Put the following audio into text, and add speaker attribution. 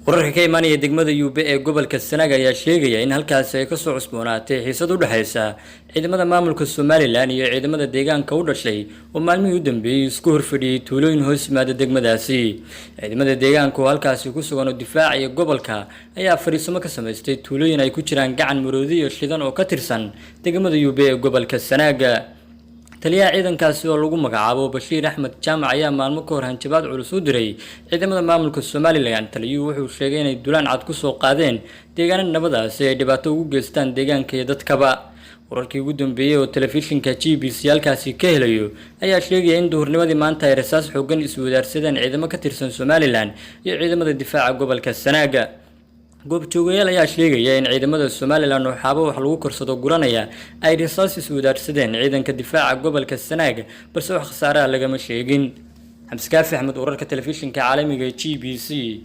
Speaker 1: Wararka ka imaanaya degmada Yube ee gobolka Sanaag ayaa sheegaya in halkaasi ay kasoo cusboonaatay xiisad u dhexaysa ciidamada maamulka Somaliland iyo ciidamada deegaanka u dhashay oo maalmihii u dambeeyey isku horfadhiyey tuulooyin hoos yimaada degmadaasi. Ciidamada deegaanka oo halkaasi ku sugan oo difaacaya gobolka ayaa fariisimo ka samaystay tuulooyin ay ku jiraan Gacan Maroodi iyo Shidan oo ka tirsan degmada Yube ee gobolka Sanaaga. Taliyaha ciidankaasi oo lagu magacaabo Bashiir Axmed Jaamac ayaa maalmo ka hor hanjabaad culus u diray ciidamada maamulka Somaliland. Taliyuhu wuxuu sheegay inay dulaan cad kusoo qaadeen deegaana nabadaasi ay dhibaato ugu geystaan deegaanka iyo dadkaba. Wararkii ugu dambeeyey oo telefishinka GBC halkaasi ka helayo ayaa sheegaya in duhurnimadii maanta ay rasaas xoogan iswadaarsadeen ciidamo ka tirsan Somaliland iyo ciidamada difaaca gobolka Sanaaga. Goobjoogayaal ayaa sheegaya in ciidamada Somaliland oo xaabo wax lagu korsado guranaya ay rasaas iswadaarsadeen ciidanka difaaca gobolka Sanaag, balse wax khasaaraha lagama sheegin. Xamse Kaafi Axmed, wararka telefishinka caalamiga ee GBC.